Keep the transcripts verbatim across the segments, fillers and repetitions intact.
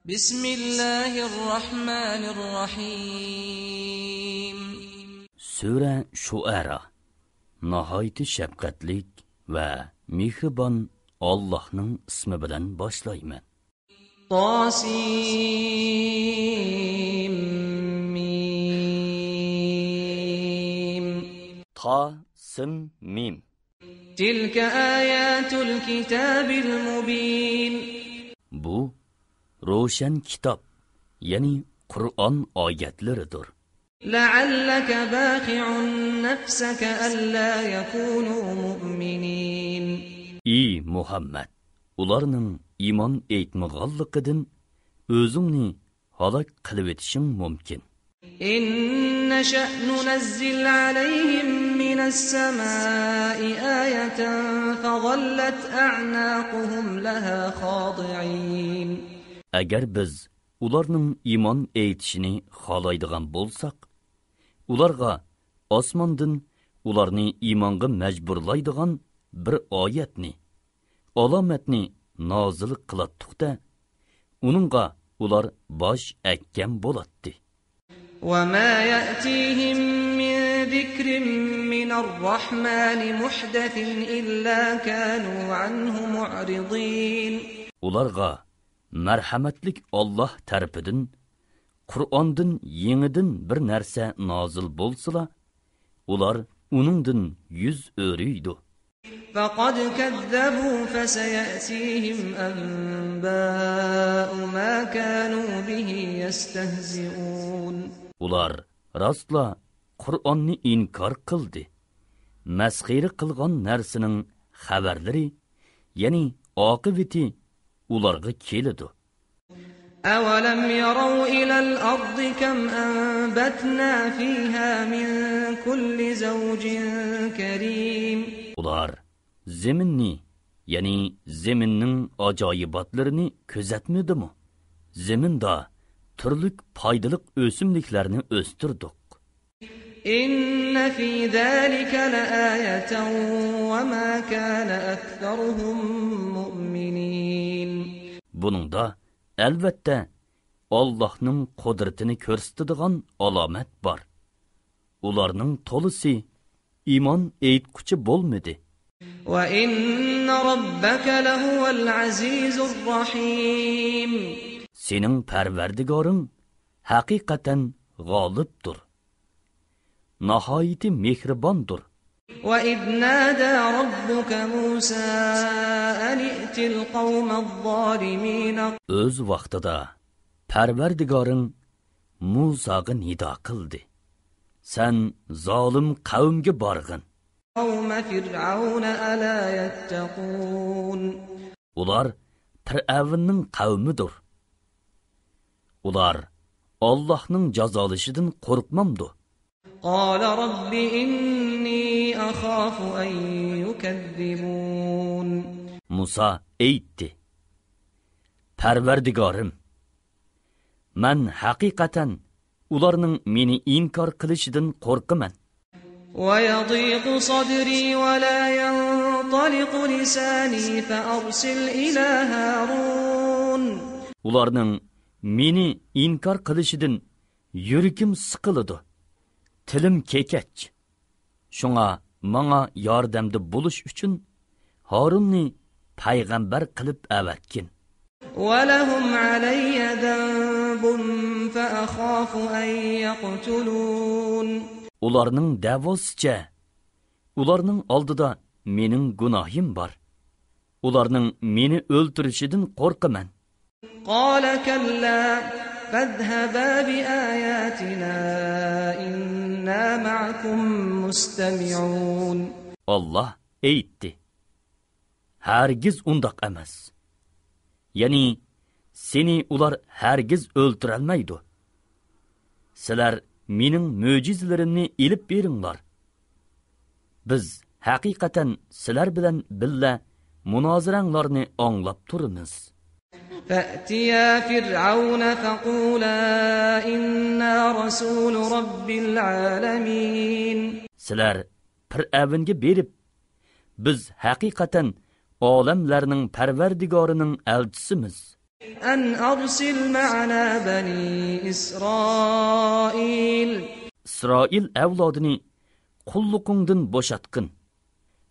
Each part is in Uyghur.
بسم الله الرحمن الرحيم. سۈرە شۇئەرا. ناھايىتى شەپقەتلىك ۋە مېھرىبان ئاللاھنىڭ ئىسمى بىلەن باشلايمەن. طاسيم ميم. تا، سىن، مىم. تلك آيات الكتاب المبين. بۇ روشەن كىتاب، يەنى قۇرئان ئايەتلىرىدۇر. لعلك باخع نفسك ألا يكونوا مؤمنين. ئى مۇھەممەد، ئۇلارنىڭ ئىمان ئېيتمىغانلىقىدىن ئۆزۈڭنى ھالاك قىلىۋېتىشىڭ مۇمكىن. إن نشأ ننزل عليهم من السماء آية فظلت أعناقهم لها خاضعين. ئەگەر بىز ئۇلارنىڭ ئىمان ئېيتىشىنى خالايدىغان بولساق، ئۇلارغا ئاسماندىن ئۇلارنى ئىمانغا مەجبۇرلايدىغان بىر ئايەتنى، ئالامەتنى نازىل قىلاتتۇق-دە، ئۇنىڭغا ئۇلار باش ئەگكەن بولاتتى. وما يأتيهم من ذكر من الرحمن محدث إلا كانوا عنه معرضين. ئۇلارغا مەرھەمەتلىك ئاللاھ تەرىپىدىن قۇرئاندىن يېڭىدىن بىر نەرسە نازىل بولسىلا، ئۇلار ئۇنىڭدىن يۈز ئۆرۈيدۇ. فقد كذبوا فسيأتيهم أنباء ما كانوا به يستهزئون. ئۇلار راستلا قۇرئاننى ئىنكار قىلدى. مەسخىرە قىلغان نەرسىنىڭ خەۋەرلىرى، يەنى ئاقىۋىتى ئۇلارغا كېلىدۇ. أولم يروا إلى الأرض كم أنبتنا فيها من كل زوج كريم. ئۇلار زېمىننى، يەنى زېمىننىڭ ئاجايىباتلىرىنى كۆزەتمىدىمۇ؟ زېمىندا تۈرلۈك پايدىلىق ئۆسۈملۈكلەرنى ئۆستۈردۇق. إن في ذلك لآية وما كان أكثرهم مؤمنين. بۇنىڭدا، ئەلۋەتتە، ئاللاھنىڭ قۇدرىتىنى كۆرسىتىدىغان ئالامەت بار. ئۇلارنىڭ تولىسى ئىمان ئېيتقۇچى بولمىدى. وإن ربك لهو العزيز الرحيم. سېنىڭ پەرۋەردىگارىڭ ھەقىقەتەن غالىبتۇر، ناھايىتى مېھرىباندۇر. وإذ نادى ربك موسى أن ائت القوم الظالمين. ئۆز ۋاقتىدا پەرۋەردىگارىڭ مۇساغا نىدا قىلدى: سەن زالىم قەۋمگە بارغىن. قوم فرعون ألا يتقون. ئۇلار پىرئەۋننىڭ قەۋمىدۇر. ئۇلار ئاللاھنىڭ جازالىشىدىن قورقمامدۇ؟ قال رب إني أخاف أن يكذبون. مۇسا ئېيتتى: پەرۋەردىگارىم، مەن ھەقىقەتەن ئۇلارنىڭ مېنى ئىنكار قىلىشىدىن قورقىمەن. ويضيق صدري ولا ينطلق لساني فأرسل إلى هارون. ئۇلارنىڭ مېنى ئىنكار قىلىشىدىن يۈرىكىم سىقىلىدۇ، تىلىم كېكەچ. شۇڭا ماڭا ياردەمدە بولۇش ئۈچۈن ھارۇننى پەيغەمبەر قىلىپ ئەۋەتكىن. ولهم علي ذنب فأخاف أن يقتلون. ئۇلارنىڭ دەۋاسىچە، ئۇلارنىڭ ئالدىدا مېنىڭ گۇناھىم بار. ئۇلارنىڭ مېنى ئۆلتۈرۈشىدىن قورقىمەن. قال كلا فاذهبا بآياتنا إنا معكم مستمعون. ئاللاھ ئېيتتى: ھەرگىز ئۇنداق ئەمەس. يەنى سېنى ئۇلار ھەرگىز ئۆلتۈرەلمەيدۇ. سىلەر مېنىڭ مۆجىزىلىرىمنى ئېلىپ بېرىڭلار. بىز ھەقىقەتەن سىلەر بىلەن بىللە مۇنازىرەڭلارنى ئاڭلاپ تۇرىمىز. فأتيا فرعون فقولا إنا رسول رب العالمين. سىلەر پىرئەۋنگە بېرىپ، بىز ھەقىقەتەن ئالەملەرنىڭ پەرۋەردىگارىنىڭ ئەلچىسىمىز. أن أرسل معنا بني إسرائيل. ئىسرائىل ئەۋلادىنى قۇللۇقۇڭدىن بوشاتقىن.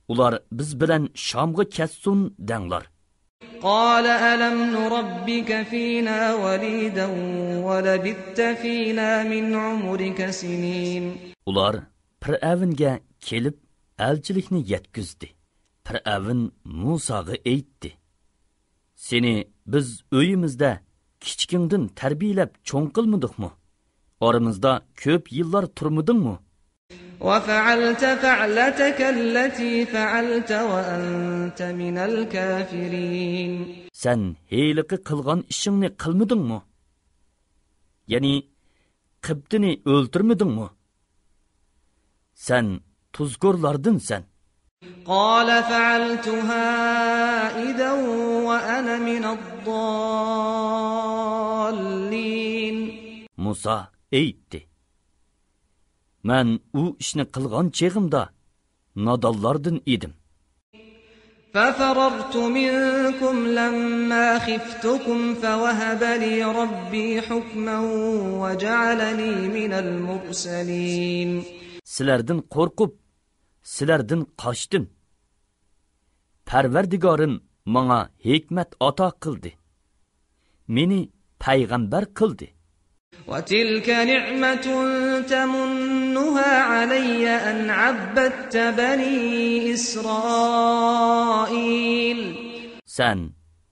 ئۇلار بىز بىلەن شامغا كەتسۇن دەڭلار. قال ألم نربك فينا وليدا ولبثت فينا من عمرك سنين. ئۇلار پىرئەۋنگە كېلىپ ئەلچىلىكنى يەتكۈزدى. پىرئەۋن مۇساغا ئېيتتى: سېنى بىز ئۆيىمىزدە كىچىكىڭدىن تەربىيەلەپ چوڭ قىلمىدۇقمۇ؟ ئارىمىزدا كۆپ يىللار تۇرمىدىڭمۇ؟ وفعلت فعلتك التي فعلت وأنت من الكافرين. سەن ھېلىقى قىلغان ئىشىڭنى قىلمىدىڭمۇ؟ يەنى قىپتىنى ئۆلتۈرمىدىڭمۇ؟ سەن تۇزكورلاردىنسەن. قال فعلتها إذا وأنا من الضالين. مۇسا ئېيتتى: مەن ئۇ ئىشنى قىلغان چېغىمدا نادانلاردىن ئىدىم. ففررت منكم لما خفتكم فوهب لي ربي حكما وجعلني من المرسلين. سىلەردىن قورقۇپ، سىلەردىن قاچتىم. پەرۋەردىگارىم ماڭا ھېكمەت ئاتا قىلدى. مېنى پەيغەمبەر قىلدى. وتلك نعمة تمنها علي أن عبدت بني إسرائيل. سەن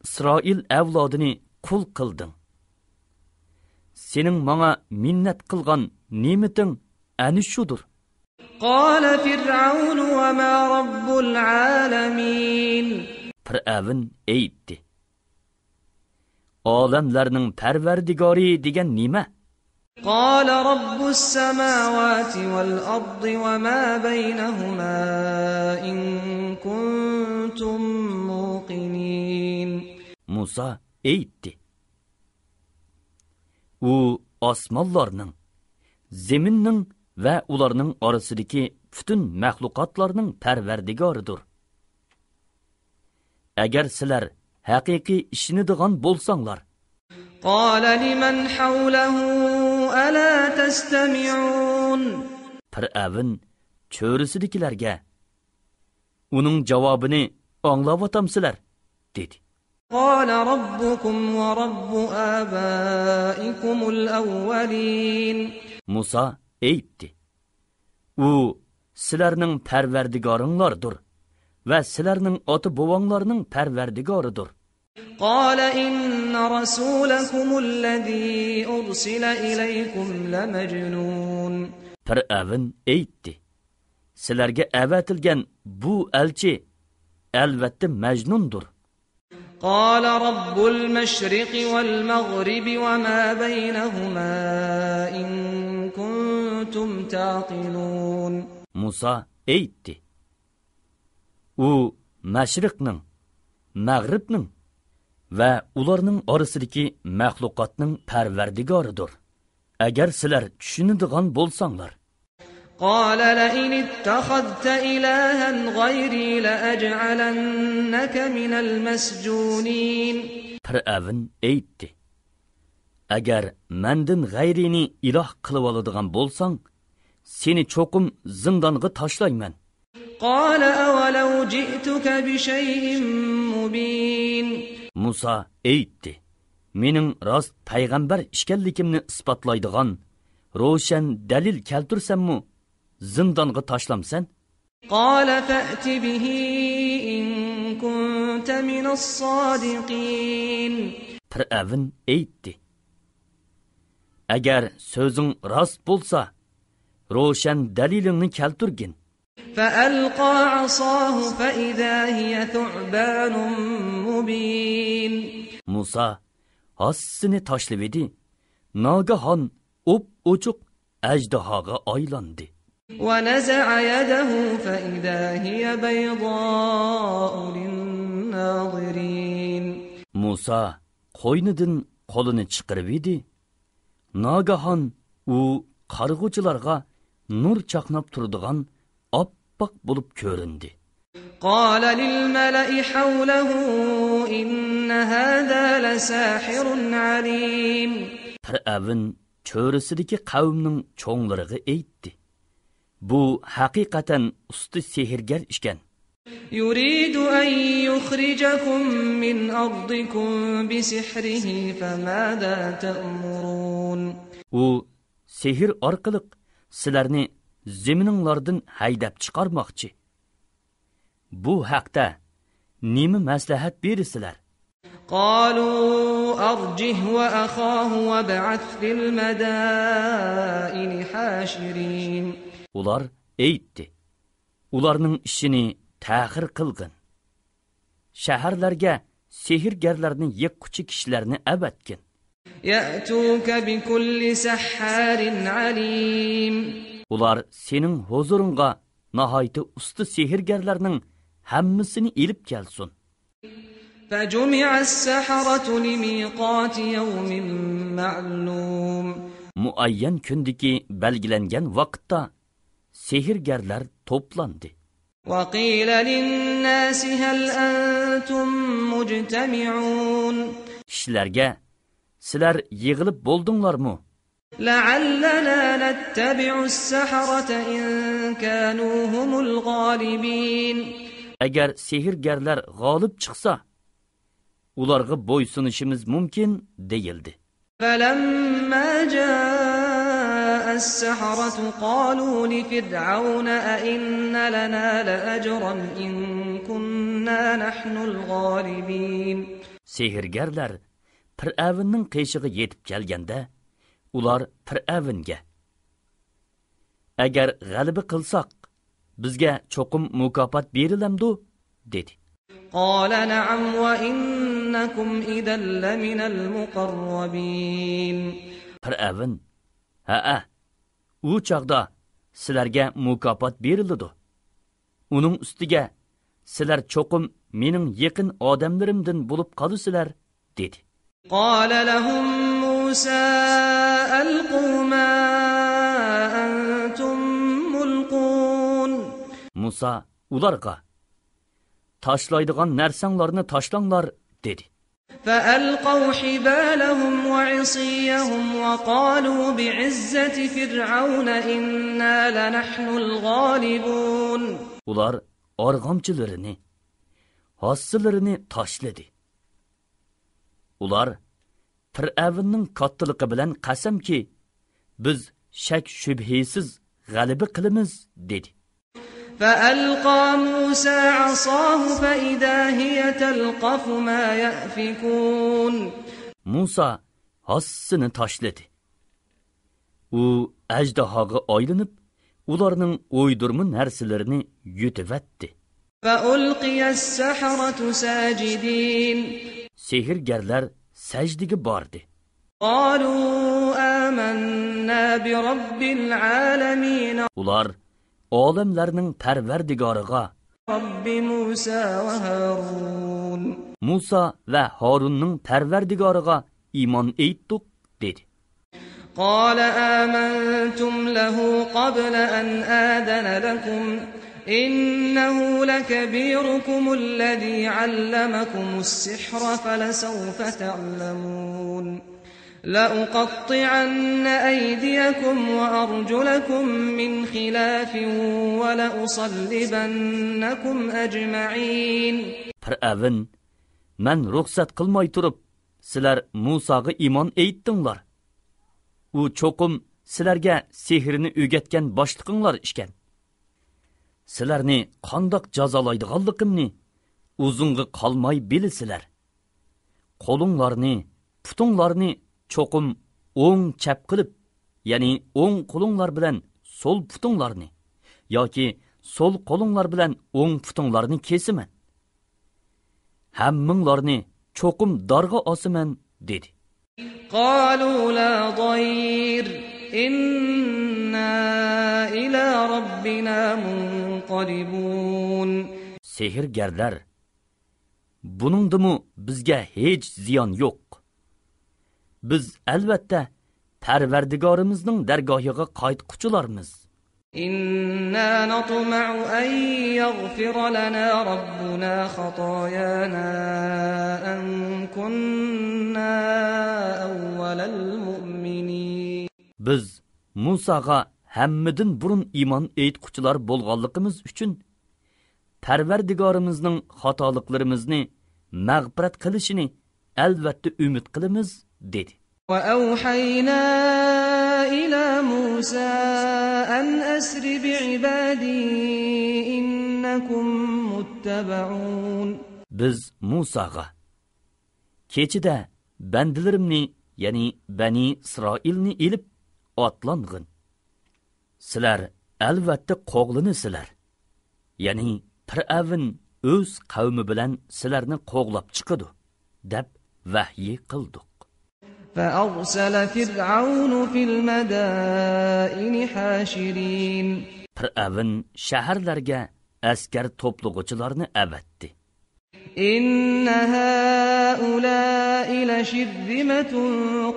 ئىسرائىل ئەۋلادىنى قۇل قىلدىڭ. سېنىڭ ماڭا مىننەت قىلغان نېمىتىڭ ئەنە شۇدۇر. قال فرعون وما رب العالمين. پىرئەۋن ئېيتتى: ئالەملەرنىڭ پەرۋەردىگارى دېگەن نېمە؟ قال رب السماوات والأرض وما بينهما إن كنتم موقنين. مۇسا ئېيتتى: ئۇ ئاسمانلارنىڭ، زېمىننىڭ ۋە ئۇلارنىڭ ئارىسىدىكى پۈتۈن مەخلۇقاتلارنىڭ پەرۋەردىگارىدۇر. ئەگەر سىلەر ھەقىقىي ئىشىنىدىغان بولساڭلار. قال لمن حوله ألا تستمعون. پىرئەۋن چۆرىسىدىكىلەرگە: ئۇنىڭ جاۋابىنى ئاڭلاۋاتامسىلەر؟ دېدى. قال ربكم ورب آبائكم الأولين. مۇسا ئېيتتى: ئۇ سىلەرنىڭ پەرۋەردىگارىڭلاردۇر ۋە سىلەرنىڭ ئاتا-بوۋاڭلارنىڭ پەرۋەردىگارىدۇر. قال إن رسولكم الذي أرسل إليكم لمجنون. پىرئەۋن ئېيتتى: سىلەرگە ئەۋەتىلگەن بۇ ئەلچى ئەلۋەتتە مەجنۇندۇر. قال رب المشرق والمغرب وما بينهما إن كنتم تعقلون. مۇسا ئېيتتى: ئۇ مەشرىقنىڭ، مەغرىبنىڭ ۋە ئۇلارنىڭ ئارىسىدىكى مەخلۇقاتنىڭ پەرۋەردىگارىدۇر، ئەگەر سىلەر چۈشىنىدىغان بولساڭلار. قال لئن اتخذت إلها غيري لأجعلنك من المسجونين. پىرئەۋن ئېيتتى: ئەگەر مەندىن غەيرىنى ئىلاھ قىلىۋالىدىغان بولساڭ، سېنى چوقۇم زىندانغا تاشلايمەن. قال أولو جئتك بشيء مبين. مۇسا ئېيتتى: مېنىڭ راست پەيغەمبەر ئىكەنلىكىمنى ئىسپاتلايدىغان روشەن دەلىل كەلتۈرسەممۇ زىندانغا تاشلامسەن؟ قال فأت به إن كنت من الصادقين. پىرئەۋن ئېيتتى: ئەگەر سۆزۈڭ راست بولسا، روشەن دەلىلىڭنى كەلتۈرگىن. فألقى عصاه فإذا هي ثعبان مبين. مۇسا ھاسىسىنى تاشلىۋىدى، ناگاھان ئوپئوچۇق ئەجدىھاغا ئايلاندى. ونزع يده فإذا هي بيضاء للناظرين. مۇسا قوينىدىن قولىنى چىقىرىۋىدى، ناگاھان ئۇ قارىغۇچىلارغا نۇر چاقناپ تۇرىدىغان ئاپئاق بولۇپ كۆرۈندى. قال للملأ حوله إن هذا لساحر عليم. پىرئەۋن چۆرىسىدىكى قەۋمنىڭ چوڭلىرىغا ئېيتتى، بۇ ھەقىقەتەن ئۇستا سېھىرگەر ئىكەن. يريد أن يخرجكم من أرضكم بسحره فماذا تأمرون. ئۇ سېھىر ئارقىلىق سىلەرنى زېمىنىڭلاردىن ھەيدەپ چىقارماقچى. بۇ ھەقتە نېمە مەسلىھەت بېرىسىلەر؟ قالوا أرجه وأخاه وابعث في المدائن حاشرين. ئۇلار ئېيتتى، ئۇلارنىڭ ئىشىنى تەخىر قىلغىن. شەھەرلەرگە سېھىرگەرلەرنى يىغقۇچى كىشىلەرنى ئەۋەتكىن. يأتوك بكل سحار عليم. ئۇلار سېنىڭ ھۇزۇرۇڭغا ناھايىتى ئۇستا سېھىرگەرلەرنىڭ ھەممىسىنى ئېلىپ كەلسۇن. فجمع السحرة لميقات يوم معلوم. مۇئەييەن كۈندىكى بەلگىلەنگەن ۋاقىتتا سېھىرگەرلەر توپلاندى. وقيل للناس هل أنتم مجتمعون. كىشىلەرگە، سىلەر يىغىلىپ بولدۇڭلارمۇ؟ لعلنا نتبع السحرة إن كانوا هم الغالبين. ئەگەر سېھىرگەرلەر غالىب چىقسا، ئۇلارغا بويسۇنۇشىمىز مۇمكىن، دېيىلدى. فلما جاء السحرة قالوا لفرعون أئن لنا لأجرا إن كنا نحن الغالبين. سېھىرگەرلەر پىرئەۋننىڭ قېشىغا يېتىپ كەلگەندە، ئۇلار پىرئەۋنگە، ئەگەر غەلىبە قىلساق، بىزگە چوقۇم مۇكاپات بېرىلەمدۇ؟ دېدى. قال نعم وإنكم إذا لمن المقربين. پىرئەۋن، ھەئە، ئۇ چاغدا سىلەرگە مۇكاپات بېرىلىدۇ. ئۇنىڭ ئۈستىگە، سىلەر چوقۇم مېنىڭ يېقىن ئادەملىرىمدىن بولۇپ قالىسىلەر، دېدى. قال لهم موسى ألقوا ما أنتم ملقون. مۇسا ئۇلارغا، تاشلايدىغان نەرسەڭلارنى تاشلاڭلار، دېدى. فألقوا حبالهم وعصيهم وقالوا بعزة فرعون إنا لنحن الغالبون. ئۇلار ئارغامچىلىرىنى، ھاسسىلىرىنى تاشلىدى. ئۇلار، پىرئەۋننىڭ كاتتىلىقى بىلەن قەسەمكى، بىز شەك-شۈبھىسىز غەلىبە قىلىمىز، دېدى. فألقى موسى عصاه فإذا هي تلقف ما يأفكون. مۇسا ھاسسىنى تاشلىدى. ئۇ ئەجدىھاغا ئايلىنىپ، ئۇلارنىڭ ئويدۇرما نەرسىلىرىنى يۇتۇۋەتتى. فألقي السحرة ساجدين. سېھىرگەرلەر سەجدىگە باردى. قالوا آمنا برب العالمين. ئۇلار ئالەملەرنىڭ پەرۋەردىگارىغا، رب موسى وهارون. مۇسا ۋە ھارۇننىڭ پەرۋەردىگارىغا ئىمان ئېيتتۇق، دېدى. قال آمنتم له قبل أن آذن لكم إنه لكبيركم الذي علمكم السحر فلسوف تعلمون. لأقطعن أيديكم وأرجلكم من خلاف ولأصلبنكم أجمعين. پىرئەۋن، مەن رۇخسەت قىلماي تۇرۇپ، سىلەر مۇساغا ئىمان ئېيتتىڭلار. ئۇ چوقۇم سىلەرگە سېھىرنى ئۆگەتكەن باشلىقىڭلار ئىكەن. سىلەرنى قانداق جازالايدىغانلىقىمنى ئۇزۇنغا قالماي بىلىسىلەر. قولۇڭلارنى، پۇتۇڭلارنى چوقۇم ئوڭ چەپ قىلىپ، يەنى ئوڭ قولۇڭلار بىلەن سول پۇتۇڭلارنى ياكى سول قولۇڭلار بىلەن ئوڭ پۇتۇڭلارنى كېسىمەن. ھەممىڭلارنى چوقۇم دارغا ئاسىمەن، دېدى. قالوا لا ضير إنا إلى ربنا منقلبون. سېھىرگەرلەر، بۇنىڭدىمۇ بىزگە ھېچ زىيان يوق. بىز ئەلۋەتتە پەرۋەردىگارىمىزنىڭ دەرگاھىغا قايتقۇچىلارمىز. إنا نطمع أن يغفر لنا ربنا خطايانا أن كنا أول المؤمنين. بىز مۇساغا ھەممىدىن بۇرۇن ئىمان ئېيتقۇچىلار بولغانلىقىمىز ئۈچۈن، پەرۋەردىگارىمىزنىڭ خاتالىقلىرىمىزنى مەغپىرەت قىلىشىنى ئەلۋەتتە ئۈمىد قىلىمىز، دېدى. وأوحينا إلى موسى أن أسر بعبادي إنكم متبعون. بىز مۇساغا، كېچىدە بەندىلىرىمنى، يەنى بەنى ئىسرائىلنى ئېلىپ ئاتلانغىن. سىلەر ئەلۋەتتە قوغلىنىسىلەر. يەنى پىرئەۋن ئۆز قەۋمى بىلەن سىلەرنى قوغلاپ چىقىدۇ، دەپ ۋەھيى قىلدۇق. فأرسل فرعون في المدائن حاشرين. پىرئەۋن شەھەرلەرگە ئەسكەر توپلىغۇچىلارنى ئەۋەتتى. إن هؤلاء لشرذمة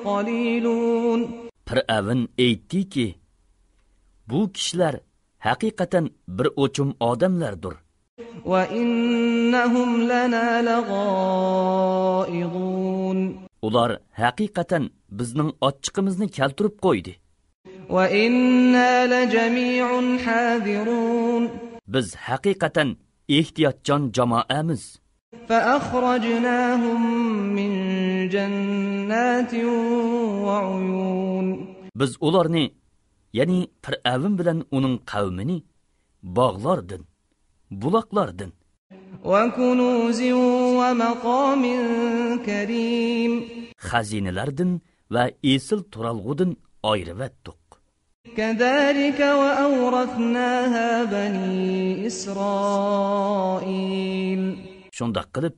قليلون. پىرئەۋن ئېيتتىكى، بۇ كىشىلەر ھەقىقەتەن بىر ئوچۇم ئادەملەردۇر. وإنهم لنا لغائظون. ئۇلار ھەقىقەتەن بىزنىڭ ئاچچىقىمىزنى كەلتۈرۈپ قويدى. وإنا لجميع حاذرون. بىز ھەقىقەتەن ئېھتىياتچان جامائەمىز. فأخرجناهم من جنات وعيون. بىز ئۇلارنى، يەنى پىرئەۋن بىلەن ئۇنىڭ قەۋمىنى باغلاردىن، بۇلاقلاردىن، وكنوز ومقام كريم. خەزىنىلەردىن ۋە ئېسىل تۇرالغۇدىن ئايرىۋەتتۇق. كذلك وأورثناها بني إسرائيل. شۇنداق قىلىپ،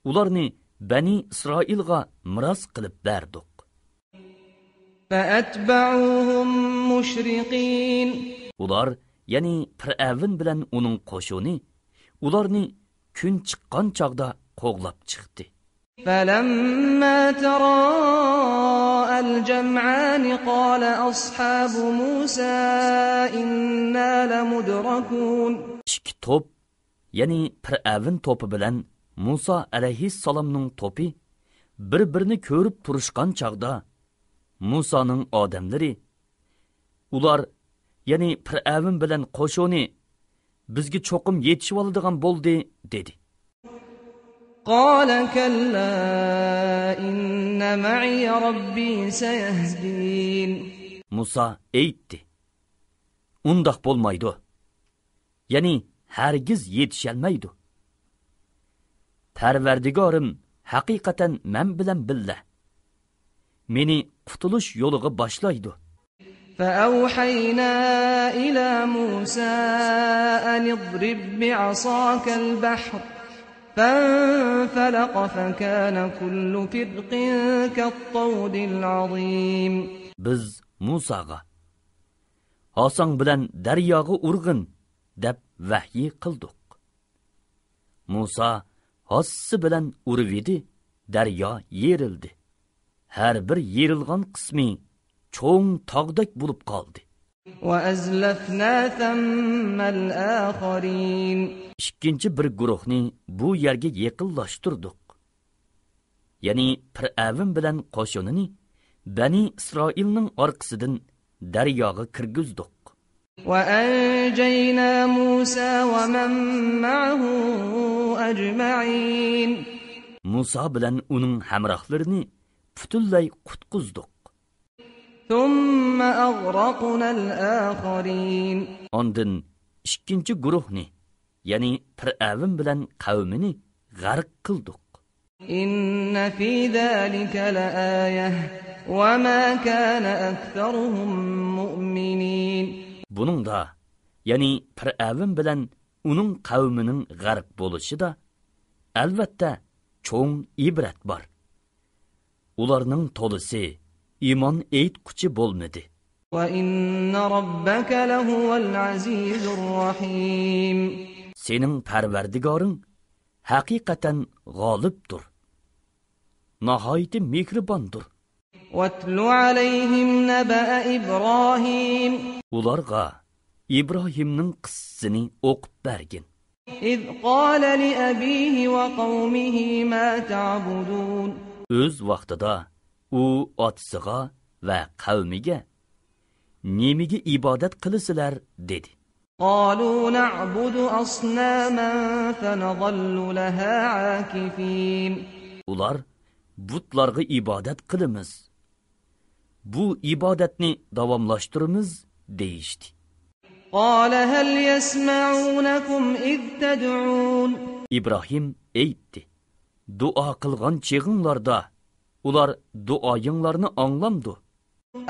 ئۇلارنى بەنى ئىسرائىلغا مىراس قىلىپ بەردۇق. فأتبعوهم مشرقين. ئۇلار، يەنى پىرئەۋن بىلەن ئۇنىڭ قوشۇنى، ئۇلارنى كۈن چىققان چاغدا قوغلاپ چىقتى. فلما تراءى الجمعان قال أصحاب موسى إنا لمدركون. ئىككى توپ، يەنى پىرئەۋن توپى بىلەن مۇسا ئەلەيھىسسالامنىڭ توپى بىر-بىرىنى كۆرۈپ تۇرۇشقان چاغدا، مۇسانىڭ ئادەملىرى، ئۇلار، يەنى پىرئەۋن بىلەن قوشۇنى، بىزگە چوقۇم يېتىشىۋالىدىغان بولدى، دېدى. قال كلا إن معي ربي سيهدين. مۇسا ئېيتتى، ئۇنداق بولمايدۇ. يەنى ھەرگىز يېتىشەلمەيدۇ. پەرۋەردىگارىم ھەقىقەتەن مەن بىلەن بىللە. مېنى قۇتۇلۇش يولىغا باشلايدۇ. فأوحينا إلى موسى أن اضرب بعصاك البحر فانفلق فكان كل فرق كالطود العظيم. بىز مۇساغا، ھاساڭ بىلەن دەرياغا ئۇرغىن، دەپ ۋەھيى قىلدۇق. مۇسا ھاسىسى بىلەن ئۇرۇۋىدى، دەريا يېرىلدى. ھەر بىر يېرىلغان قىسمى چوڭ تاغدەك بولۇپ قالدى. وأزلفنا ثم الآخرين. ئىككىنچى بىر گۇرۇھنى بۇ يەرگە يېقىنلاشتۇردۇق. يەنى پىرئەۋن بىلەن قوشۇنىنى بەنى ئىسرائىلنىڭ ئارقىسىدىن دەرياغا كىرگۈزدۇق. وأنجينا موسى ومن معه أجمعين. مۇسا بىلەن ئۇنىڭ ھەمراھلىرىنى پۈتۈنلەي قۇتقۇزدۇق. ثم أغرقنا الآخرين. ئاندىن ئىككىنچى گۇرۇھنى، يەنى پىرئەۋن بىلەن قەۋمىنى غەرق قىلدۇق. إن في ذلك لآية وما كان أكثرهم مؤمنين. بۇنىڭدا، يەنى پىرئەۋن بىلەن ئۇنىڭ قەۋمىنىڭ غەرق بولۇشىدا، ئەلۋەتتە، چوڭ ئىبرەت بار. ئۇلارنىڭ تولىسى ئىمان ئېيتقۇچى بولمىدى. وإن ربك لهو العزيز الرحيم. سېنىڭ پەرۋەردىگارىڭ ھەقىقەتەن غالىبتۇر، ناھايىتى مېھرىباندۇر. واتل عليهم نبأ إبراهيم. ئۇلارغا ئىبراھىمنىڭ قىسسىسىنى ئوقۇپ بەرگىن. إذ قال لأبيه وقومه ما تعبدون. ئۆز ۋاقتىدا ئۇ ئاتىسىغا ۋە قەۋمىگە، «نېمىگە ئىبادەت قىلىسىلەر؟» دېدى. قالوا نعبد أصناما فنظل لها عاكفين. ئۇلار، «بۇتلارغا ئىبادەت قىلىمىز، بۇ ئىبادەتنى داۋاملاشتۇرىمىز» دېيىشتى. قال هل يسمعونكم إذ تدعون. ئىبراھىم ئېيتتى، «دۇئا قىلغان چېغىڭلاردا ئۇلار دۇئايىڭلارنى ئاڭلامدۇ؟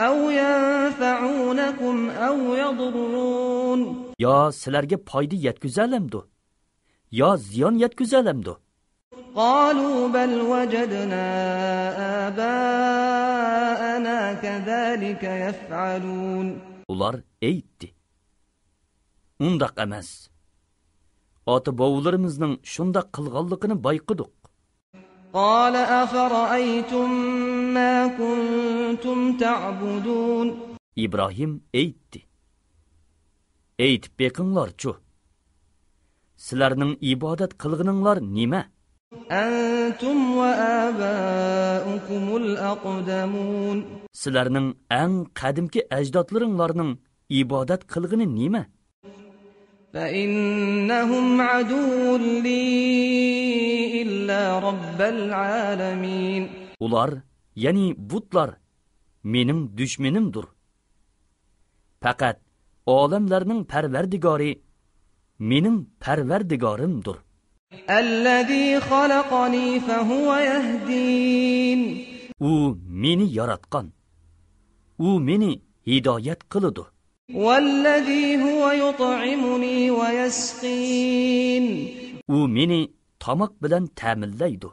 أو ينفعونكم أو يضرون. يا سىلەرگە پايدا يەتكۈزەلەمدۇ، يا زىيان يەتكۈزەلەمدۇ؟» قالوا بل وجدنا آباءنا كذلك يفعلون. ئۇلار ئېيتتى، «ئۇنداق ئەمەس. ئاتا-بوۋىلىرىمىزنىڭ شۇنداق قىلغانلىقىنى بايقىدۇق.» قال أفرأيتم ما كنتم تعبدون. ئىبراھىم ئېيتتى، «ئېيتىپ بېقىڭلارچۇ، سىلەرنىڭ ئىبادەت قىلغىنىڭلار نېمە؟ أنتم وآباؤكم الأقدمون. سىلەرنىڭ ئەڭ قەدىمكى ئەجدادلىرىڭلارنىڭ ئىبادەت قىلغىنى نېمە؟» فإنهم عدو لي إلا رب العالمين. ئۇلار، يەنى بۇتلار، مېنىڭ دۈشمىنىمدۇر. پەقەت ئالەملەرنىڭ پەرۋەردىگارى مېنىڭ پەرۋەردىگارىمدۇر. الذي خلقني فهو يهدين. ئۇ مېنى ياراتقان. ئۇ مېنى ھىدايەت قىلىدۇ. والذي هو يطعمنى ويسقين. ئۇ مېنى تاماق بىلەن تەمىنلەيدۇ.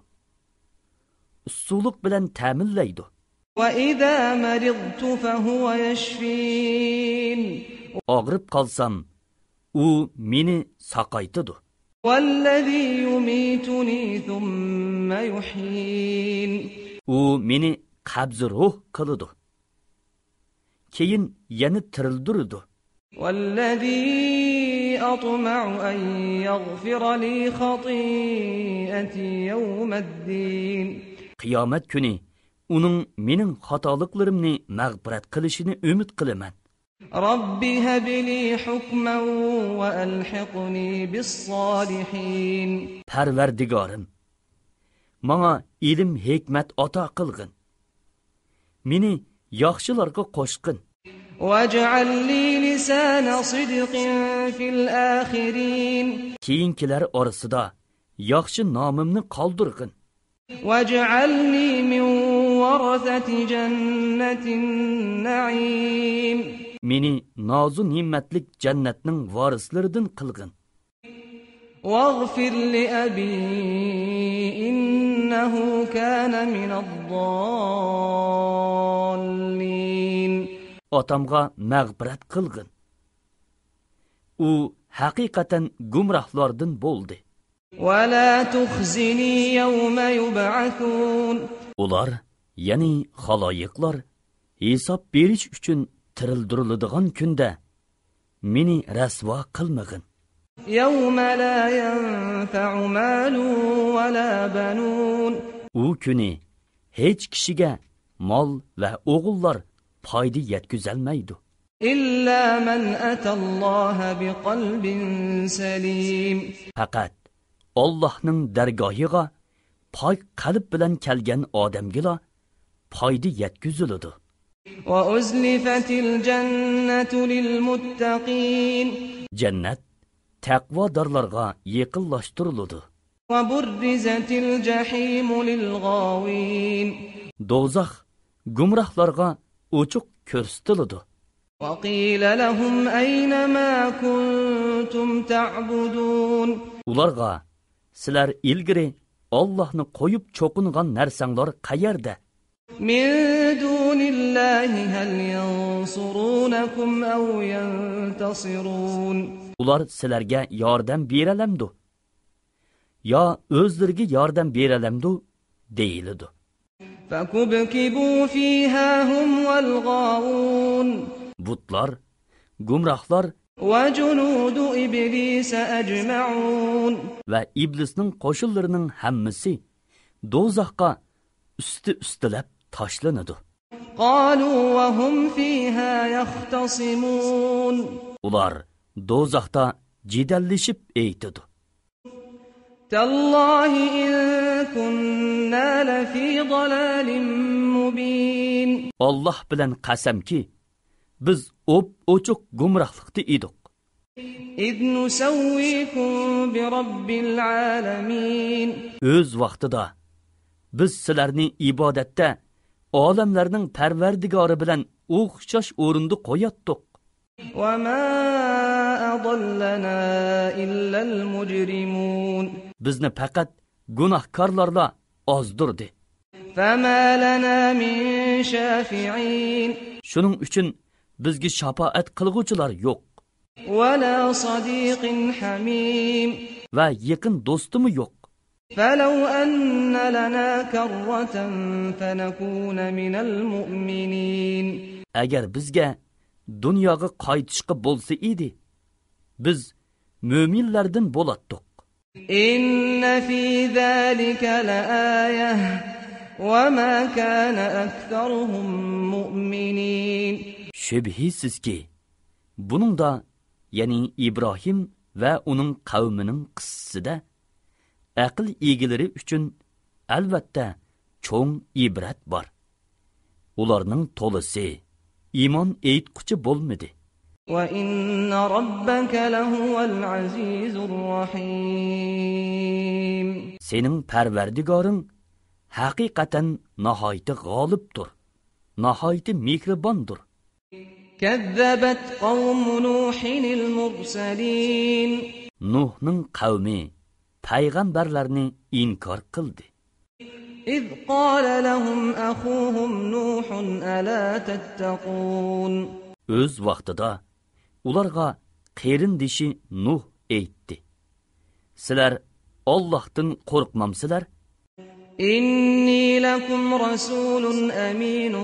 ئۇسسۇلۇق بىلەن تەمىنلەيدۇ. وإذا مرضت فهو يشفين. ئاغرىپ قالسام، ئۇ مېنى ساقايتىدۇ. والذي يميتني ثم يحيين. ئۇ مېنى قەبزى روھ قىلىدۇ. كېيىن يەنە تىرىلدۈرىدۇ. والذي أطمع أن يغفر لي خطيئتي يوم الدين. قىيامەت كۈنى ئۇنىڭ مېنىڭ خاتالىقلىرىمنى مەغپىرەت قىلىشىنى ئۈمىد قىلىمەن. رب هب لي حكما وألحقني بالصالحين. پەرۋەردىگارىم، ماڭا ئىلىم-ھېكمەت ئاتا قىلغىن. مېنى ياخشىلارغا قوشقىن. واجعل لي لسان صدق في الآخرين. كېيىنكىلەر ئارىسىدا ياخشى نامىمنى قالدۇرغىن. واجعلني من ورثة جنة النعيم. مېنى نازۇ نېمەتلىك جەننەتنىڭ ۋارىسلىرىدىن قىلغىن. واغفر لأبي إنه كان من الضالين. ئاتامغا مەغپىرەت قىلغىن. ئۇ ھەقىقەتەن گۇمراھلاردىن بولدى. ولا تخزني يوم يبعثون. ئۇلار، يەنى خالايىقلار، ھېساب بېرىش ئۈچۈن تىرىلدۈرۈلىدىغان كۈندە مېنى رەسۋا قىلمىغىن. يوم لا ينفع مال ولا بنون. ئۇ كۈنى ھېچ كىشىگە مال ۋە ئوغۇللار پايدا يەتكۈزەلمەيدۇ. إلا من أتى الله بقلب سليم. پەقەت ئاللاھنىڭ دەرگاھىغا پاك قەلب بىلەن كەلگەن ئادەمگىلا پايدا يەتكۈزۈلىدۇ. وأزلفت الجنة للمتقين. جەننەت تەقۋادارلارغا يېقىنلاشتۇرۇلىدۇ. وبرزت الجحيم للغاوين. دوزاخ گۇمراھلارغا ئوچۇق كۆرسىتىلىدۇ. وقيل لهم أين ما كنتم تعبدون. ئۇلارغا، سىلەر ئىلگىرى ئاللاھنى قويۇپ چوقۇنغان نەرسەڭلار قەيەردە؟ من دون الله هل ينصرونكم أو ينتصرون. ئۇلار سىلەرگە ياردەم بېرەلەمدۇ؟ يا ئۆزلىرىگە ياردەم بېرەلەمدۇ؟ دېيىلىدۇ. فكبكبوا فيها هم والغاوون. بۇتلار، گۇمراھلار وجنود إبليس أجمعون. ۋە ئىبلىسنىڭ قوشۇنلىرىنىڭ ھەممىسى دوزاخقا ئۈستى-ئۈستىلەپ تاشلىنىدۇ. قالوا وهم فيها يختصمون. ئۇلار دوزاختا جېدەللىشىپ ئېيتىدۇ. تالله إن كنا لفي ضلال مبين. ئاللاھ بىلەن قەسەمكى، بىز ئوپئوچۇق گۇمراھلىقتا ئىدۇق. إذ نسويكم برب العالمين. ئۆز ۋاقتىدا بىز سىلەرنى ئىبادەتتە ئالەملەرنىڭ پەرۋەردىگارى بىلەن ئوخشاش ئورۇندا قوياتتۇق. وما أضلنا إلا المجرمون. بىزنى پەقەت گۇناھكارلارلا ئازدۇردى. فما لنا من شافعين. شۇنىڭ ئۈچۈن بىزگە شاپائەت قىلغۇچىلار يوق. ولا صديق حميم. ۋە يېقىن دوستىمۇ يوق. فلو أن لنا كرة فنكون من المؤمنين. ئەگەر بىزگە دۇنياغا قايتىشقا بولسا ئىدى، بىز مۆمىنلەردىن بولاتتۇق. إن في ذلك لآية وما كان أكثرهم مؤمنين. شۈبھىسىزكى، بۇنىڭدا، يەنى ئىبراھىم ۋە ئۇنىڭ قەۋمىنىڭ قىسسىسىدە، ئەقىل ئىگىلىرى ئۈچۈن، ئەلۋەتتە، چوڭ ئىبرەت بار. ئۇلارنىڭ تولىسى ئىمان ئېيتقۇچى بولمىدى. وإن ربك لهو العزيز الرحيم. سېنىڭ پەرۋەردىگارىڭ ھەقىقەتەن ناھايىتى غالىبتۇر، ناھايىتى مېھرىباندۇر. كذبت قوم نوح المرسلين. نۇھنىڭ قەۋمى پەيغەمبەرلەرنى ئىنكار قىلدى. إذ قال لهم أخوهم نوح ألا تتقون. ئۆز ۋاقتىدا ئۇلارغا قېرىندىشى نۇھ ئېيتتى، سىلەر ئاللاھتىن قورقمامسىلەر؟ إني لكم رسول أمين.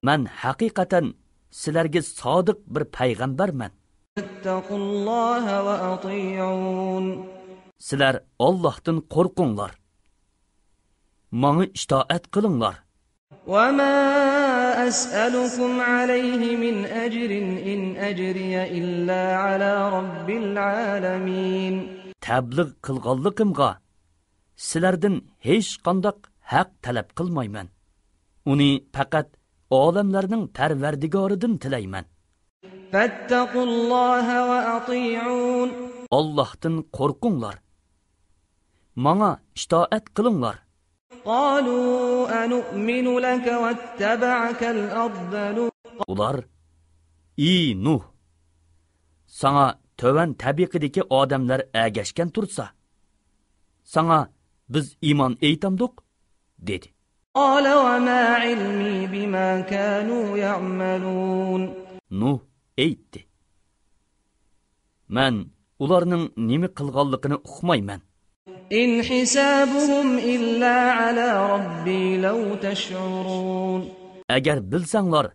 مەن ھەقىقەتەن سىلەرگە سادىق بىر پەيغەمبەرمەن. فاتقوا الله وأطيعون. سىلەر ئاللاھتىن قورقۇڭلار. ماڭا ئىتائەت قىلىڭلار. وما أسألكم عليه من أجر إن أجري إلا على رب العالمين. تەبلىغ قىلغانلىقىمغا سىلەردىن ھېچقانداق ھەق تەلەپ قىلمايمەن. ئۇنى پەقەت ئالەملەرنىڭ پەرۋەردىگارىدىن تىلەيمەن. فاتقوا الله وأطيعون. ئاللاھتىن قورقۇڭلار. ماڭا ئىتائەت قىلىڭلار. قالوا أنؤمن لك واتبعك الأرذلون. ئۇلار، ئى نۇھ، ساڭا تۆۋەن تەبىقىدىكى ئادەملەر ئەگەشكەن تۇرسا، ساڭا بىز ئىمان ئېيتامدۇق؟ دېدى. قال وما علمي بما كانوا يعملون. نۇھ ئېيتتى، مەن ئۇلارنىڭ نېمە قىلغانلىقىنى ئۇقمايمەن. إن حسابهم إلا على ربي لو تشعرون. ئەگەر بىلسەڭلار،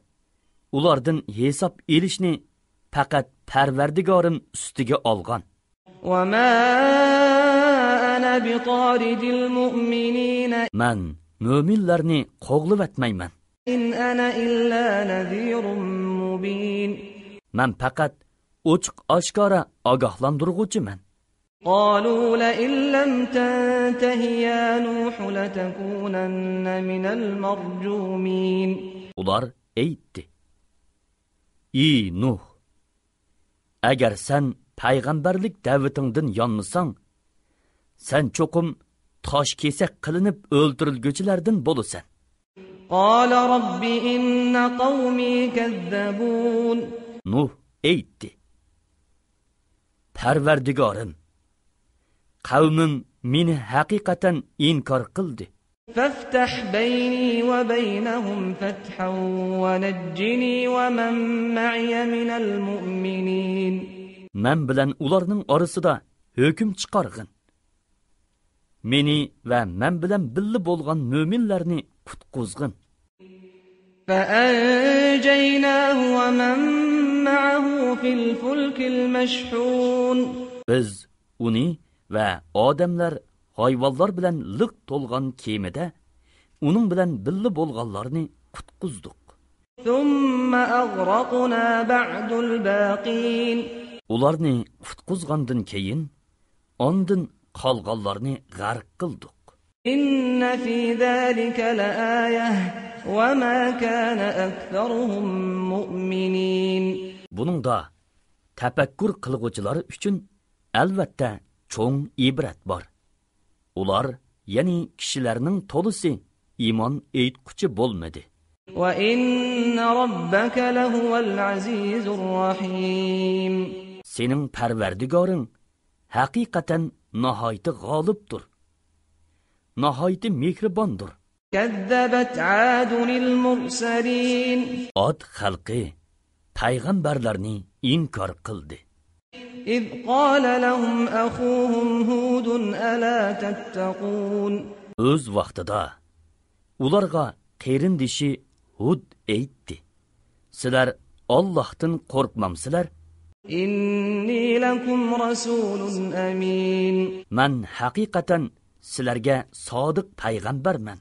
ئۇلاردىن ھېساب ئېلىشنى پەقەت پەرۋەردىگارىم ئۈستىگە ئالغان. وما أنا بطارد المؤمنين. مەن مۆمىنلەرنى قوغلىۋەتمەيمەن. إن أنا إلا نذير مبين. مەن پەقەت ئوچۇق-ئاشكارا ئاگاھلاندۇرغۇچىمەن. قالوا لئن لم تنته يا نوح لتكونن من المرجومين. ئۇلار ئېيتتى، ئى نۇھ، ئەگەر سەن پەيغەمبەرلىك دەۋىتىڭدىن يانمىساڭ، سەن چوقۇم تاش كېسەك قىلىنىپ ئۆلتۈرۈلگۈچىلەردىن بولىسەن. قال رب إن قومي كذبون. نۇھ ئېيتتى، پەرۋەردىگارىم، قەۋمىم مېنى ھەقىقەتەن ئىنكار قىلدى. فافتح بيني وبينهم فتحا ونجني ومن معي من المؤمنين. مەن بىلەن ئۇلارنىڭ ئارىسىدا ھۆكۈم چىقارغىن. مېنى ۋە مەن بىلەن بىللە بولغان مۆمىنلەرنى قۇتقۇزغىن. فأنجيناه ومن معه في الفلك المشحون. بىز ئۇنى ۋە ئادەملەر، ھايۋانلار بىلەن لىق تولغان كېمىدە ئۇنىڭ بىلەن بىللە بولغانلارنى قۇتقۇزدۇق. ثم أغرقنا بعد الباقين. ئۇلارنى قۇتقۇزغاندىن كېيىن، ئاندىن قالغانلارنى غەرق قىلدۇق. إن في ذلك لآية وما كان أكثرهم مؤمنين. بۇنىڭدا تەپەككۇر قىلغۇچىلار ئۈچۈن ئەلۋەتتە چوڭ ئىبرەت بار. ئۇلار، يەنى كىشىلەرنىڭ تولىسى ئىمان ئېيتقۇچى بولمىدى. وإن ربك لهو العزيز الرحيم. سېنىڭ پەرۋەردىگارىڭ ھەقىقەتەن ناھايىتى غالىبتۇر، ناھايىتى مېھرىباندۇر. كذبت عاد المرسلين. ئاد خەلقى پەيغەمبەرلەرنى ئىنكار قىلدى. إذ قال لهم أخوهم هود ألا تتقون. ئۆز ۋاقتىدا ئۇلارغا قېرىندىشى ھۇد ئېيتتى: سىلەر ئاللاھتىن قورقمامسىلەر؟ إني لكم رسول أمين. مەن ھەقىقەتەن سىلەرگە سادىق پەيغەمبەرمەن.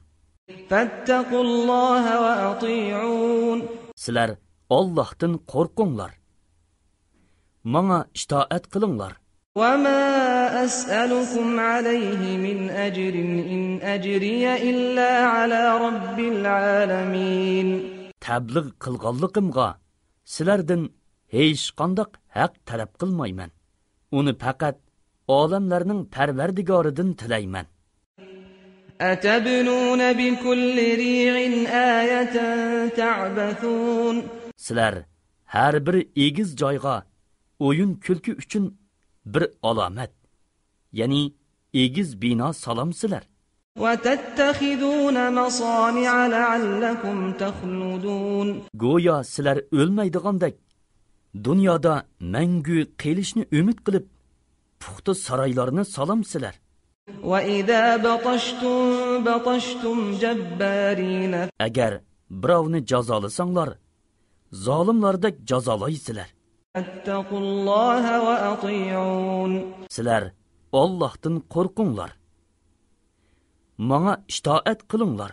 فاتقوا الله وأطيعون. سىلەر ئاللاھتىن قورقۇڭلار. ماڭا ئىتائەت قىلىڭلار. وما أسألكم عليه من أجر إن أجري إلا على رب العالمين. تەبلىغ قىلغانلىقىمغا سىلەردىن ھېچقانداق ھەق تەلەپ قىلمايمەن. ئۇنى پەقەت ئالەملەرنىڭ پەرۋەردىگارىدىن تىلەيمەن. أتبنون بكل ريع آية تعبثون. سىلەر ھەر بىر ئېگىز جايغا ئويۇن-كۈلكە ئۈچۈن بىر ئالامەت، يەنى ئېگىز بىنا سالامسىلەر؟ وتتخذون مصانع لعلكم تخلدون. گويا سىلەر ئۆلمەيدىغاندەك، دۇنيادا مەڭگۈ قېلىشنى ئۈمىد قىلىپ، پۇختا سارايلارنى سالامسىلەر؟ وإذا بطشتم بطشتم جبارين. ئەگەر بىراۋنى جازالىساڭلار، زالىملاردەك جازالايسىلەر. فاتقوا الله وأطيعون. سىلەر ئاللاھتىن قورقۇڭلار. ماڭا ئىتائەت قىلىڭلار.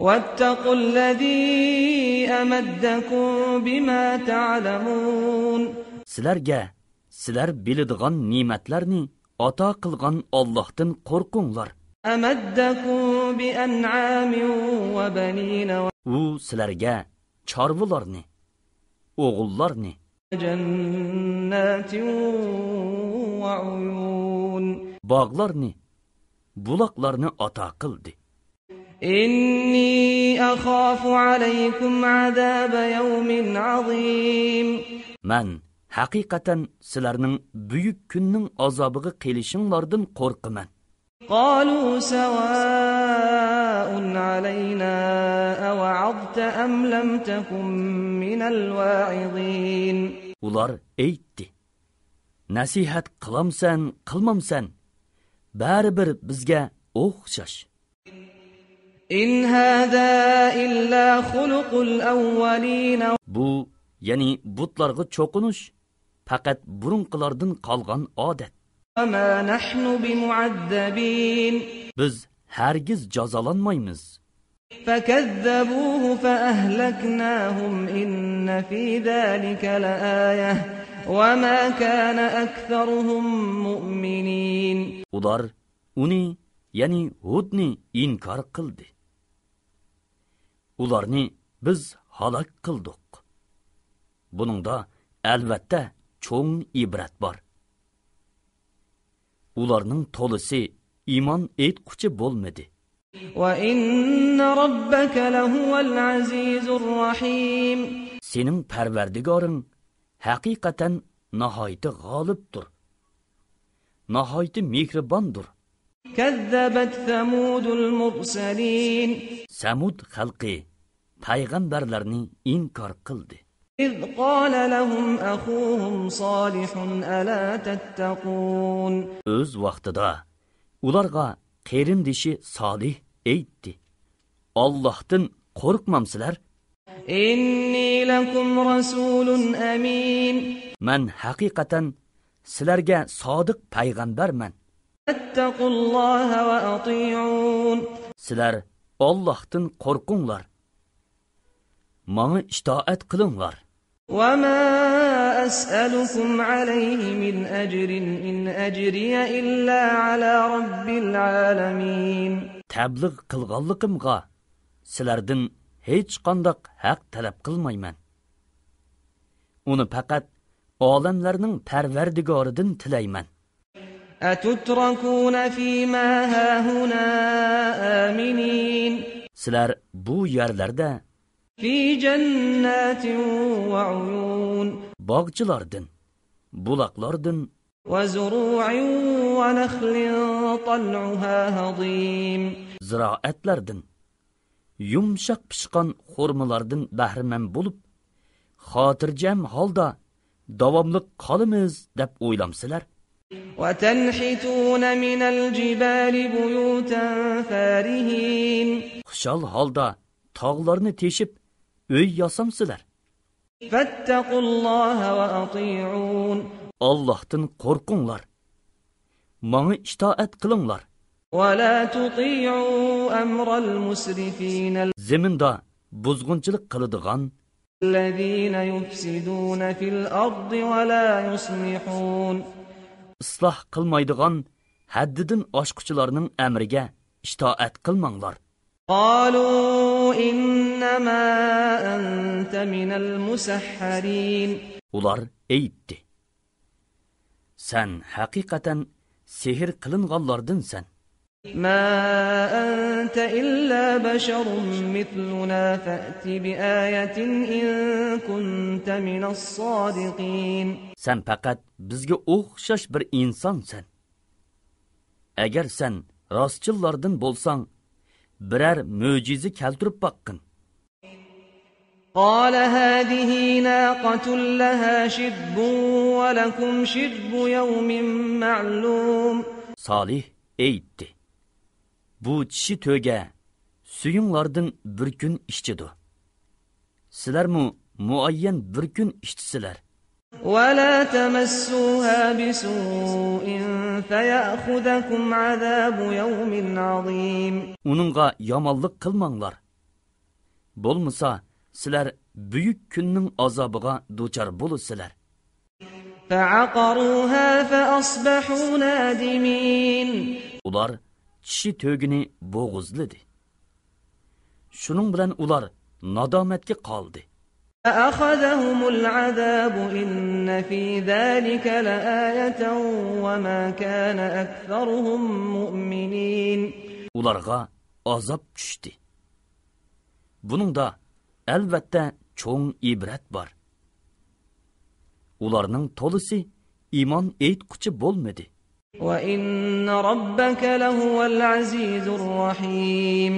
واتقوا الذي أمدكم بما تعلمون. سىلەرگە سىلەر بىلىدىغان نېمەتلەرنى ئاتا قىلغان ئاللاھتىن قورقۇڭلار. أمدكم بأنعام وبنين. ئۇ سىلەرگە چارۋىلارنى، ئوغۇللارنى، جنات وعيون. باغلارنى، بۇلاقلارنى ئاتا قىلدى. إني أخاف عليكم عذاب يوم عظيم. مەن ھەقىقەتەن سىلەرنىڭ بۈيۈك كۈننىڭ ئازابىغا قېلىشىڭلاردىن قورقىمەن. قالوا سواء علينا أوعظت أم لم تكن من الواعظين. ئۇلار ئېيتتى: نەسىھەت قىلامسەن، قىلمامسەن، بەرىبىر بىزگە ئوخشاش. إن هذا إلا خلق الأولين. بۇ، يەنى بۇتلارغا چوقۇنۇش، پەقەت بۇرۇنقىلاردىن قالغان ئادەت. وما نحن بمعذبين. بىز ھەرگىز جازالانمايمىز. فكذبوه فأهلكناهم إن في ذلك لآية وما كان أكثرهم مؤمنين. ئۇلار ئۇنى، يەنى ھۇدنى ئىنكار قىلدى. ئۇلارنى بىز ھالاك قىلدۇق. بۇنىڭدا ئەلۋەتتە چوڭ ئىبرەت بار. ئۇلارنىڭ تولىسى ئىمان ئېيتقۇچى بولمىدى. وإن ربك لهو العزيز الرحيم. سېنىڭ پەرۋەردىگارىڭ ھەقىقەتەن ناھايىتى غالىبتۇر، ناھايىتى مېھرىباندۇر. كذبت ثمود المرسلين. سەمۇد خەلقى پەيغەمبەرلەرنى ئىنكار قىلدى. إذ قال لهم أخوهم صالح ألا تتقون. ئۆز ۋاقتىدا ئۇلارغا قېرىندىشى سالىھ ئېيتتى: ئاللاھتىن قورقمامسىلەر؟ إني لكم رسول أمين. مەن ھەقىقەتەن سىلەرگە سادىق پەيغەمبەرمەن. فاتقوا الله وأطيعون. سىلەر ئاللاھتىن قورقۇڭلار. ماڭا ئىتائەت قىلىڭلار. وما أسألكم عليه من أجر إن أجري إلا على رب العالمين. تەبلىغ قىلغانلىقىمغا سىلەردىن ھېچقانداق ھەق تەلەپ قىلمايمەن. ئۇنى پەقەت ئالەملەرنىڭ پەرۋەردىگارىدىن تىلەيمەن. أتتركون فيما هاهنا آمنين. سىلەر بۇ يەرلەردە في جنات وعيون. باغچىلاردىن، بۇلاقلاردىن، وزروع ونخل طلعها هضيم. زىرائەتلەردىن، يۇمشاق پىشقان خورمىلاردىن بەھرىمەن بولۇپ، خاتىرجەم ھالدا داۋاملىق قالىمىز دەپ ئويلامسىلەر؟ وتنحتون من الجبال بيوتا فارهين. خۇشال ھالدا تاغلارنى تېشىپ ئۆي ياسامسىلەر؟ فاتقوا الله وأطيعون. ئاللاھتىن قورقۇڭلار. ماڭا ئىتائەت قىلىڭلار. ولا تطيعوا أمر المسرفين. زېمىندا بۇزغۇنچىلىق قىلىدىغان، الذين يفسدون في الأرض ولا يصلحون. ئىسلاھ قىلمايدىغان ھەددىدىن ئاشقۇچىلارنىڭ ئەمرىگە ئىتائەت قىلماڭلار. قالوا إنما أنت من المسحرين. ئۇلار ئېيتتى، سەن ھەقىقەتەن سېھىر قىلىنغانلاردىنسەن. ما أنت إلا بشر مثلنا فأت بآية إن كنت من الصادقين. سەن پەقەت بىزگە ئوخشاش بىر ئىنسانسەن. ئەگەر سەن راستچىللاردىن بولساڭ، بىرەر مۆجىزە كەلتۈرۈپ باققىن. قال هذه ناقة لها شرب ولكم شرب يوم معلوم. سالىھ ئېيتتى، بۇ چىشى تۆگە سۈيۈڭلاردىن بىر كۈن ئىچىدۇ. سىلەرمۇ مۇئەييەن بىر كۈن ئىچىسىلەر. ولا تمسوها بسوء فيأخذكم عذاب يوم عظيم. ئۇنىڭغا يامانلىق قىلماڭلار. بولمىسا، سىلەر بۈيۈك كۈننىڭ ئازابىغا دۇچار بولىسىلەر. فعقروها فأصبحوا نادمين. ئۇلار چىشى تۆگىنى بوغۇزلىدى. شۇنىڭ بىلەن ئۇلار نادامەتكە قالدى. فأخذهم العذاب إن في ذلك لآية وما كان أكثرهم مؤمنين. ئۇلارغا ئازاب چۈشتى. بۇنىڭدا، ئەلۋەتتە، چوڭ ئىبرەت بار. ئۇلارنىڭ تولىسى ئىمان ئېيتقۇچى بولمىدى. وإن ربك لهو العزيز الرحيم.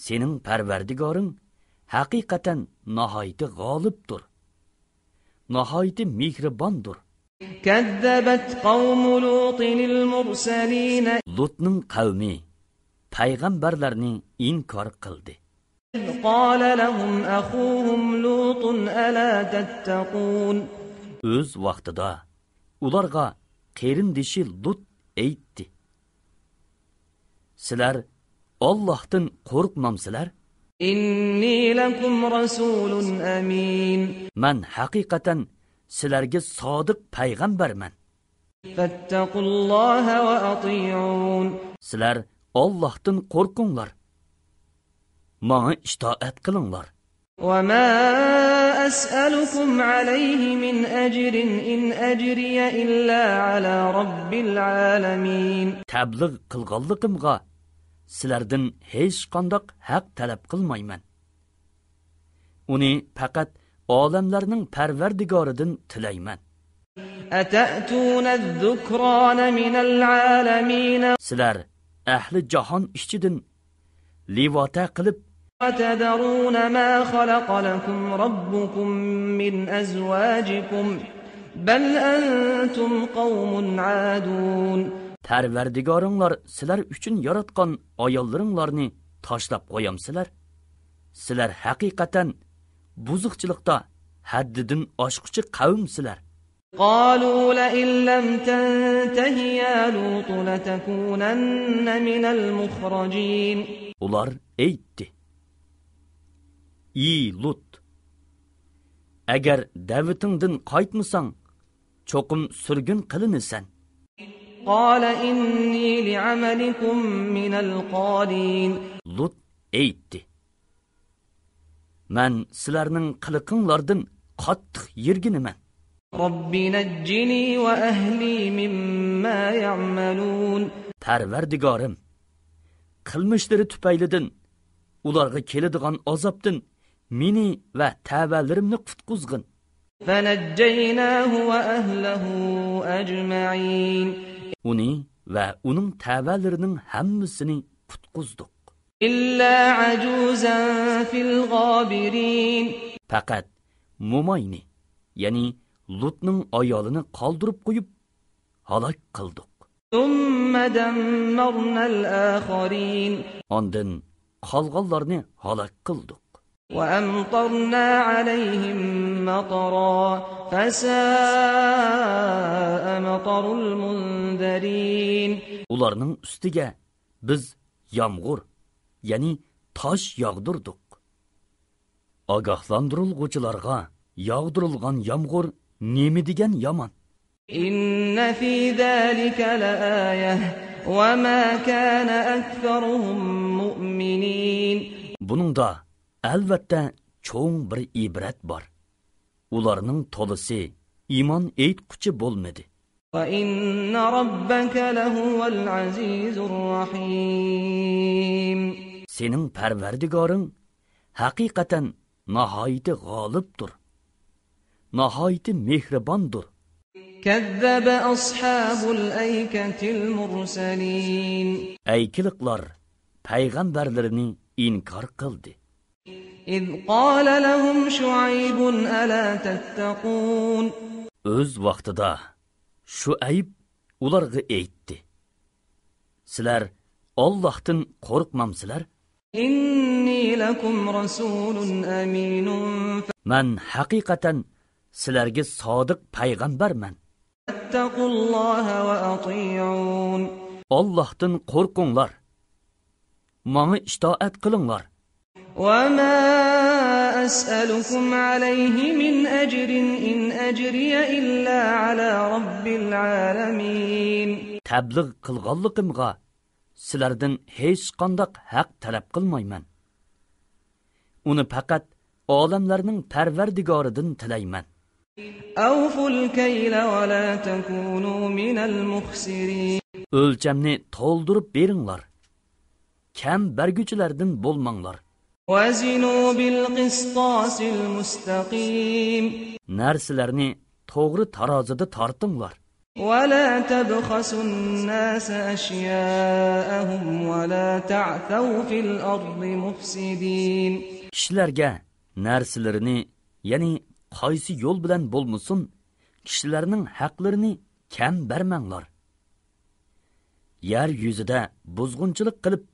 سېنىڭ پەرۋەردىگارىڭ ھەقىقەتەن ناھايىتى غالىبتۇر، ناھايىتى مېھرىباندۇر. كذبت قوم لوط المرسلين. لۇتنىڭ قەۋمى پەيغەمبەرلەرنى ئىنكار قىلدى. إذ قال لهم أخوهم لوط ألا تتقون. ئۆز ۋاقتىدا ئۇلارغا قېرىندىشى لۇت ئېيتتى، سىلەر ئاللاھتىن قورقمامسىلەر؟ إني لكم رسول أمين. مەن ھەقىقەتەن سىلەرگە سادىق پەيغەمبەرمەن. فاتقوا الله وأطيعون. سىلەر ئاللاھتىن قورقۇڭلار. ماڭا ئىتائەت قىلىڭلار. وما أسألكم عليه من أجر إن أجري إلا على رب العالمين. تەبلىغ قىلغانلىقىمغا سىلەردىن ھېچقانداق ھەق تەلەپ قىلمايمەن. ئۇنى پەقەت ئالەملەرنىڭ پەرۋەردىگارىدىن تىلەيمەن. أتأتون الذكران من العالمين. سىلەر ئەھلى جاھان ئىچىدىن لىۋاتە قىلىپ، وتذرون ما خلق لكم ربكم من أزواجكم بل أنتم قوم عادون. پەرۋەردىگارىڭلار سىلەر ئۈچۈن ياراتقان ئاياللىرىڭلارنى تاشلاپ قويامسىلەر؟ سىلەر ھەقىقەتەن بۇزۇقچىلىقتا ھەددىدىن ئاشقۇچى قەۋمسىلەر. قالوا لئن لم تنته يا لوط لتكونن من المخرجين. ئۇلار ئېيتتى: ئى لۇت! ئەگەر دەۋىتىڭدىن قايتمىساڭ، چوقۇم سۈرگۈن قىلىنىسەن. قال إني لعملكم من القالين. لۇت ئېيتتى: مەن سىلەرنىڭ قىلىقىڭلاردىن قاتتىق يىرگىنىمەن. رب نجني وأهلي مما يعملون. پەرۋەردىگارىم، قىلمىشلىرى تۈپەيلىدىن ئۇلارغا كېلىدىغان ئازابتىن مېنى ۋە تەۋەلىرىمنى قۇتقۇزغىن. فنجيناه وأهله أجمعين. ئۇنى ۋە ئۇنىڭ تەۋەلىرىنىڭ ھەممىسىنى قۇتقۇزدۇق. إلا عجوزا في الغابرين. پەقەت موماينى، يەنى لۇتنىڭ ئايالىنى قالدۇرۇپ قويۇپ، ھالاك قىلدۇق. ثم دمرنا الآخرين. ئاندىن قالغانلارنى ھالاك قىلدۇق. وأمطرنا عليهم مطرا فساء مطر المنذرين. ئۇلارنىڭ ئۈستىگە بىز يامغۇر، يەنى تاش ياغدۇردۇق. ئاگاھلاندۇرۇلغۇچىلارغا ياغدۇرۇلغان يامغۇر نېمە دېگەن يامان! إن في ذلك لآية وما كان أكثرهم مؤمنين. بۇنىڭدا ئەلۋەتتە چوڭ بىر ئىبرەت بار. ئۇلارنىڭ تولىسى ئىمان ئېيتقۇچى بولمىدى. وإن ربك لهو العزيز الرحيم. سېنىڭ پەرۋەردىگارىڭ ھەقىقەتەن ناھايىتى غالىبتۇر، ناھايىتى مېھرىباندۇر. كذب أصحاب الأيكة المرسلين. ئەيكىلىقلار پەيغەمبەرلىرىنى ئىنكار قىلدى. إذ قال لهم شعيب ألا تتقون. ئۆز ۋاقتىدا شۇئەيب ئۇلارغا ئېيتتى: سىلەر ئاللاھتىن قورقمامسىلەر؟ إني لكم رسول أمين. مەن ھەقىقەتەن سىلەرگە سادىق پەيغەمبەرمەن. فاتقوا الله وأطيعون. ئاللاھتىن قورقۇڭلار. ماڭا ئىتائەت قىلىڭلار. وما أسألكم عليه من أجر إن أجري إلا على رب العالمين. تەبلىغ قىلغانلىقىمغا سىلەردىن ھېچقانداق ھەق تەلەپ قىلمايمەن. ئۇنى پەقەت ئالەملەرنىڭ پەرۋەردىگارىدىن تىلەيمەن. أوفوا الكيل ولا تكونوا من المخسرين. ئۆلچەمنى تولدۇرۇپ بېرىڭلار. كەم بەرگۈچىلەردىن بولماڭلار. وزنوا بالقسطاس المستقيم. نەرسىلەرنى توغرا تارازىدا تارتىڭلار. ولا تبخسوا الناس أشياءهم ولا تعثوا في الأرض مفسدين. كىشىلەرگە نەرسىلىرىنى، يەنى قايسى يول بىلەن بولمىسۇن، كىشىلەرنىڭ ھەقلىرىنى كەم بەرمەڭلار. يەر يۈزىدە بۇزغۇنچىلىق قىلىپ،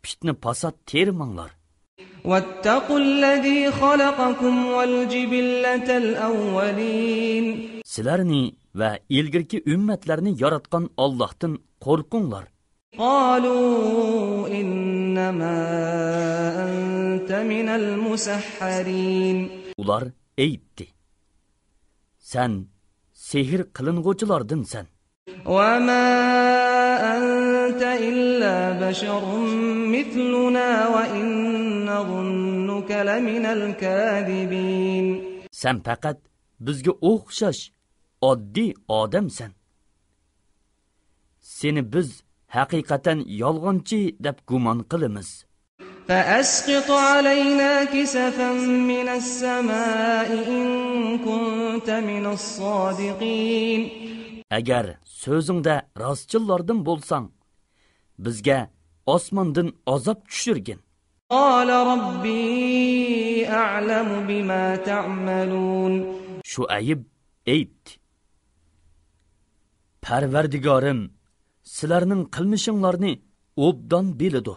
پىتنە-پاسات تېرىماڭلار. واتقوا الذي خلقكم والجبلة الأولين. سىلەرنى ۋە ئىلگىرىكى ئۈممەتلەرنى ياراتقان ئاللاھتىن قورقۇڭلار. قالوا إنما أنت من المسحرين. ئۇلار ئېيتتى: سەن سېھىر قىلىنغۇچىلاردىنسەن. وما أنت إلا بشر مثلنا وإن نظنك لمن الكاذبين. سەن پەقەت بىزگە ئوخشاش ئاددىي ئادەمسەن. سېنى بىز ھەقىقەتەن يالغانچى دەپ گۇمان قىلىمىز. فأسقط علينا كسفا من السماء إن كنت من الصادقين. ئەگەر سۆزۈڭدە راستچىللاردىن بولساڭ، بىزگە ئاسماندىن ئازاب چۈشۈرگىن. قال ربي أعلم بما تعملون. شۇئەيب ئېيتتى: پەرۋەردىگارىم سىلەرنىڭ قىلمىشىڭلارنى ئوبدان بىلىدۇ.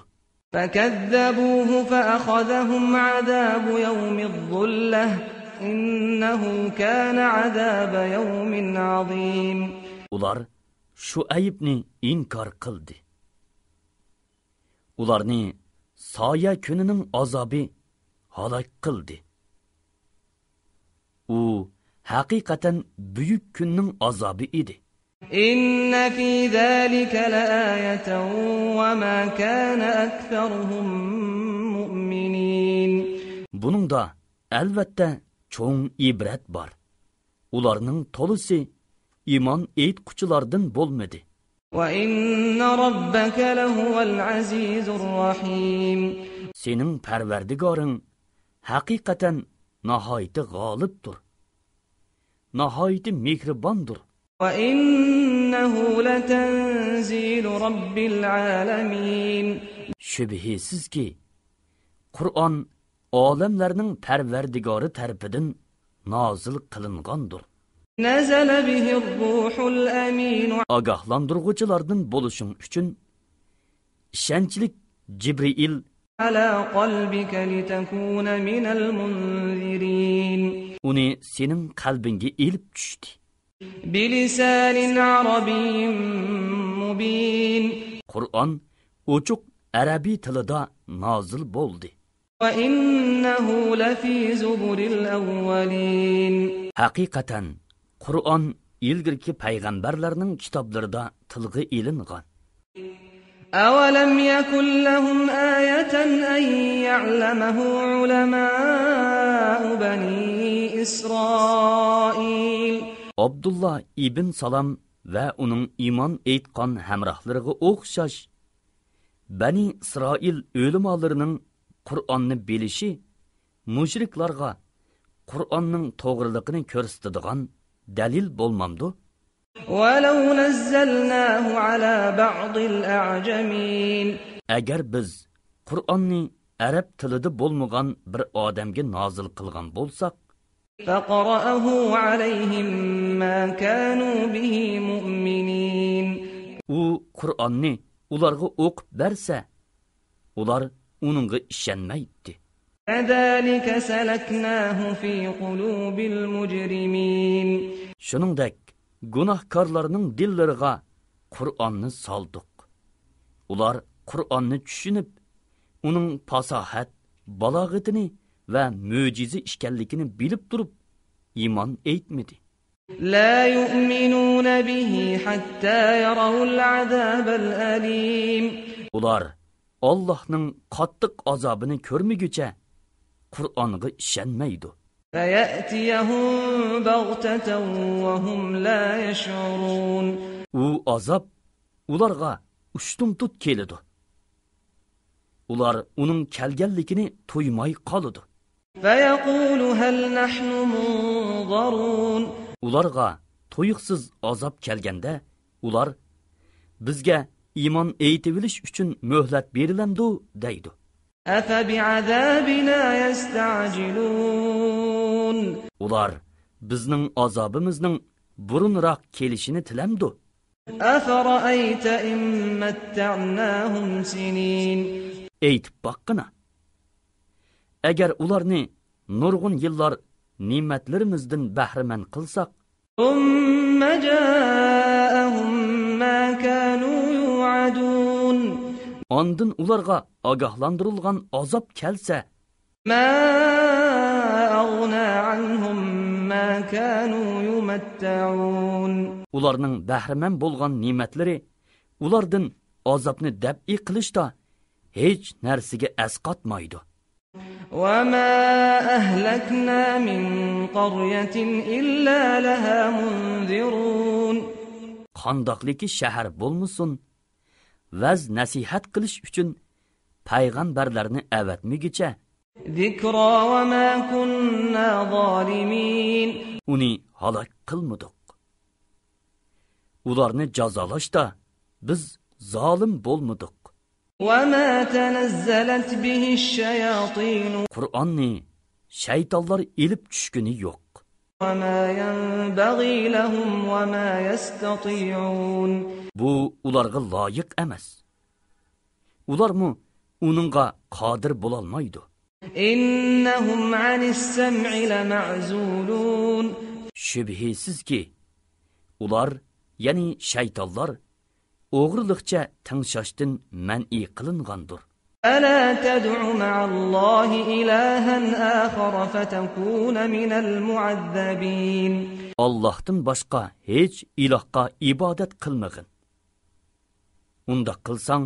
فكذبوه فأخذهم عذاب يوم الظلة إن إنه كان عذاب يوم عظيم. ئۇلار شۇئەيبنى ئىنكار قىلدى. ئۇلارنى سايە كۈنىنىڭ ئازابى ھالاك قىلدى. ئۇ ھەقىقەتەن بۈيۈك كۈننىڭ ئازابى ئىدى. إن في ذلك لآية وما كان أكثرهم مؤمنين. بۇنىڭدا، ئەلۋەتتە، چوڭ ئىبرەت بار. ئۇلارنىڭ تولىسى ئىمان ئېيتقۇچىلاردىن بولمىدى. وإن ربك لهو العزيز الرحيم. سېنىڭ پەرۋەردىگارىڭ ھەقىقەتەن ناھايىتى غالىبتۇر، ناھايىتى مېھرىباندۇر. وإنه لتنزيل رب العالمين. شۈبھىسىزكى، قۇرئان ئالەملەرنىڭ پەرۋەردىگارى تەرىپىدىن نازىل قىلىنغاندۇر. نزل به الروح الأمين. ئاگاھلاندۇرغۇچىلاردىن بولۇشۇڭ ئۈچۈن ئىشەنچلىك جىبرىئىل على قلبك لتكون من المنذرين. ئۇنى سېنىڭ قەلبىڭگە ئېلىپ چۈشتى. بلسان عربي مبين. قۇرئان ئوچۇق ئەرەبىي تىلىدا نازىل بولدى. وإنه لفي زبر الأولين. ھەقىقەتەن، قۇرئان ئىلگىرىكى پەيغەمبەرلەرنىڭ كىتابلىرىدا تىلغا ئېلىنغان. أولم يكن لهم آية أن يعلمه علماء بني إسرائيل. ئابدۇللا ئىبن سالام ۋە ئۇنىڭ ئىمان ئېيتقان ھەمراھلىرىغا ئوخشاش، بەنى ئىسرائىل ئۆلىمالىرىنىڭ قۇرئاننى بىلىشى مۇشرىكلارغا قۇرئاننىڭ توغرىلىقىنى كۆرسىتىدىغان دەلىل بولمامدۇ؟ ولو نزلناه على بعض الأعجمين. ئەگەر بىز قۇرئاننى ئەرەب تىلىدا بولمىغان بىر ئادەمگە نازىل قىلغان بولساق، فقرأه عليهم ما كانوا به مؤمنين. ئۇ قۇرئاننى ئۇلارغا ئوقۇپ بەرسە، ئۇلار ئۇنىڭغا ئىشەنمەيتتى. كذلك سلكناه في قلوب المجرمين. شۇنىڭدەك گۇناھكارلارنىڭ دىللىرىغا قۇرئاننى سالدۇق. ئۇلار قۇرئاننى چۈشىنىپ، ئۇنىڭ پاساھەت، بالاغىتىنى ۋە مۆجىزە ئىكەنلىكىنى بىلىپ تۇرۇپ، ئىمان ئېيتمىدى. لا يؤمنون به حتى يروا العذاب الأليم. ئۇلار ئاللاھنىڭ قاتتىق ئازابىنى كۆرمىگۈچە قۇرئانغا ئىشەنمەيدۇ. فيأتيهم بغتة وهم لا يشعرون. ئۇ ئازاب ئۇلارغا ئۇشتۇمتۇت كېلىدۇ. ئۇلار ئۇنىڭ كەلگەنلىكىنى تۇيماي قالىدۇ. فيقول هل نحن منظرون. ئۇلارغا تۇيۇقسىز ئازاب كەلگەندە، ئۇلار، بىزگە ئىمان ئېيتىۋېلىش ئۈچۈن مۆھلەت بېرىلەمدۇ؟ دەيدۇ. أفبعذابنا يستعجلون. ئۇلار بىزنىڭ ئازابىمىزنىڭ بۇرۇنراق كېلىشىنى تىلەمدۇ؟ أفرأيت إن متعناهم سنين. ئېيتىپ باققىنا، ئەگەر ئۇلارنى نۇرغۇن يىللار نېمەتلىرىمىزدىن بەھرىمەن قىلساق، ثم جاءهم ما كانوا يوعدون. ئاندىن ئۇلارغا ئاگاھلاندۇرۇلغان ئازاب كەلسە، ما أغنى عنهم ما كانوا يمتعون. ئۇلارنىڭ بەھرىمەن بولغان نېمەتلىرى ئۇلاردىن ئازابنى دەپئى قىلىشتا ھېچ نەرسىگە ئەسقاتمايدۇ. وما أهلكنا من قرية إلا لها منذرون. قانداقلىكى شەھەر بولمىسۇن، ۋەز-نەسىھەت قىلىش ئۈچۈن پەيغەمبەرلەرنى ئەۋەتمىگۈچە، ذكرى وما كنا ظالمين. ئۇنى ھالاك قىلمىدۇق. ئۇلارنى جازالاشتا بىز زالىم بولمىدۇق. وما تنزلت به الشياطين. قۇرئاننى شەيتانلار ئېلىپ چۈشكىنى يوق. وما ينبغي لهم وما يستطيعون. بۇ ئۇلارغا لايىق ئەمەس. ئۇلارمۇ ئۇنىڭغا قادىر بولالمايدۇ. إنهم عن السمع لمعزولون. شۈبھىسىزكى، ئۇلار، يەنى شەيتانلار، ئوغرىلىقچە تىڭشاشتىن مەنئى قىلىنغاندۇر. فلا تدع مع الله إلها آخر فتكون من المعذبين. ئاللاھتىن باشقا ھېچ ئىلاھقا ئىبادەت قىلمىغىن. ئۇنداق قىلساڭ،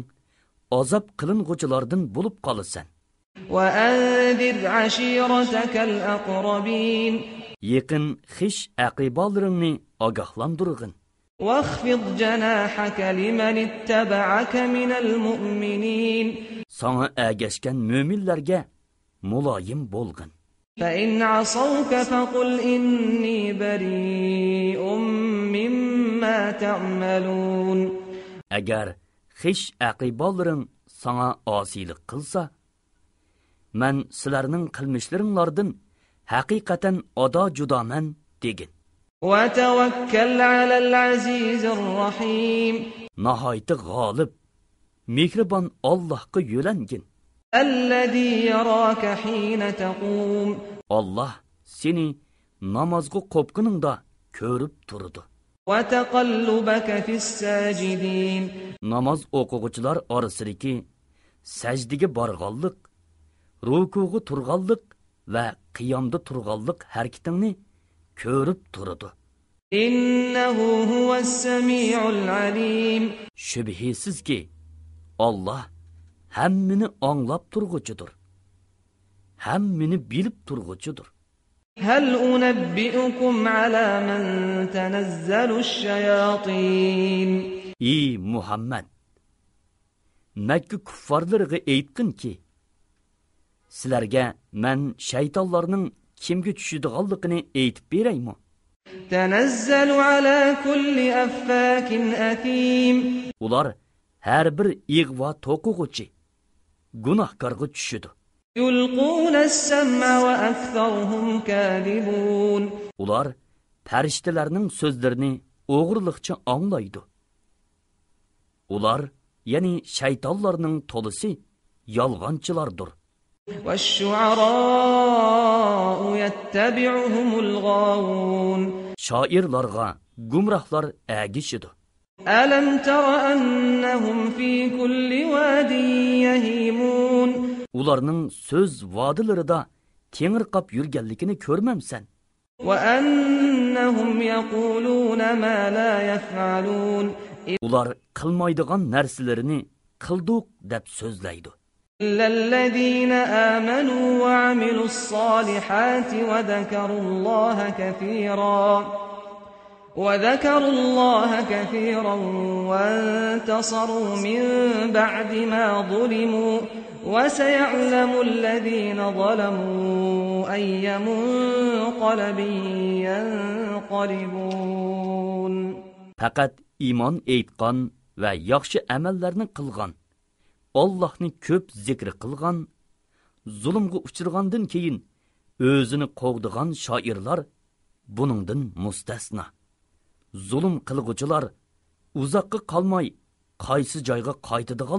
ئازاب قىلىنغۇچىلاردىن بولۇپ قالىسەن. وأنذر عشيرتك الأقربين. يېقىن خىش ئەقىبالىرىڭنى ئاگاھلاندۇرغىن. واخفض جناحك لمن اتبعك من المؤمنين. ساڭا ئەگەشكەن مۆمىنلەرگە مۇلايىم بولغىن. فإن عصوك فقل إني بريء مما تعملون. ئەگەر خىش ئەقىبالىرىڭ ساڭا ئاسىيلىق قىلسا، مەن سىلەرنىڭ قىلمىشلىرىڭلاردىن ھەقىقەتەن ئادا جۇدامەن دېگىن. وتوكل على العزيز الرحيم. ناھايىتى غالىب، مېھرىبان ئاللاھقا يۆلەنگىن. الذي يراك حين تقوم. ئاللاھ سېنى نامازغا قوپقىنىڭدا كۆرۈپ تۇرىدۇ. وتقلبك في الساجدين. ناماز ئوقۇغۇچىلار ئارىسىدىكى سەجدىگە بارغانلىق، رۇكۇغا تۇرغانلىق ۋە قىيامدا تۇرغانلىق ھەرىكىتىڭنى كۆرۈپ تۇرىدۇ. إنه هو السميع العليم. شۈبھىسىزكى، ئاللاھ ھەممىنى ئاڭلاپ تۇرغۇچىدۇر، ھەممىنى بىلىپ تۇرغۇچىدۇر. هل أنبئكم على من تنزل الشياطين. ئى مۇھەممەد! مەككە كۇففارلىرىغا ئېيتقىنكى، سىلەرگە مەن شەيتانلارنىڭ كىمگە چۈشىدىغانلىقىنى ئېيتىپ بېرەيمۇ؟ تنزل على كل أفاك أثيم. ئۇلار ھەر بىر ئىغۋا توقۇغۇچى، گۇناھكارغا چۈشىدۇ. يلقون السمع وأكثرهم كاذبون. ئۇلار پەرىشتىلەرنىڭ سۆزلىرىنى ئوغرىلىقچە ئاڭلايدۇ. ئۇلار، يەنى شەيتانلارنىڭ تولىسى يالغانچىلاردۇر. والشعراء يتبعهم الغاوون. شائىرلارغا گۇمراھلار ئەگىشىدۇ. ألم تر أنهم في كل واد يهيمون. ئۇلارنىڭ سۆز ۋادىلىرىدا تېڭىرقاپ يۈرگەنلىكىنى كۆرمەمسەن؟ وأنهم يقولون ما لا يفعلون. ئۇلار قىلمايدىغان نەرسىلىرىنى قىلدۇق دەپ سۆزلەيدۇ. إلا الذين آمنوا وعملوا الصالحات وذكروا الله كثيرا، وذكروا الله كثيرا وانتصروا من بعد ما ظلموا، وسيعلم الذين ظلموا أي منقلب ينقلبون. پەقەت ئىمان ئېيتقان ۋە ياخشى ئەمەللەرنى قىلغان، ئاللاھنى كۆپ زىكىر قىلغان، زۇلۇمغا ئۇچرىغاندىن كېيىن ئۆزىنى قوغدىغان شائىرلار بۇنىڭدىن مۇستەسنا. زۇلۇم قىلغۇچىلار ئۇزاققا قالماي قايسى جايغا قايتىدىغانلىقى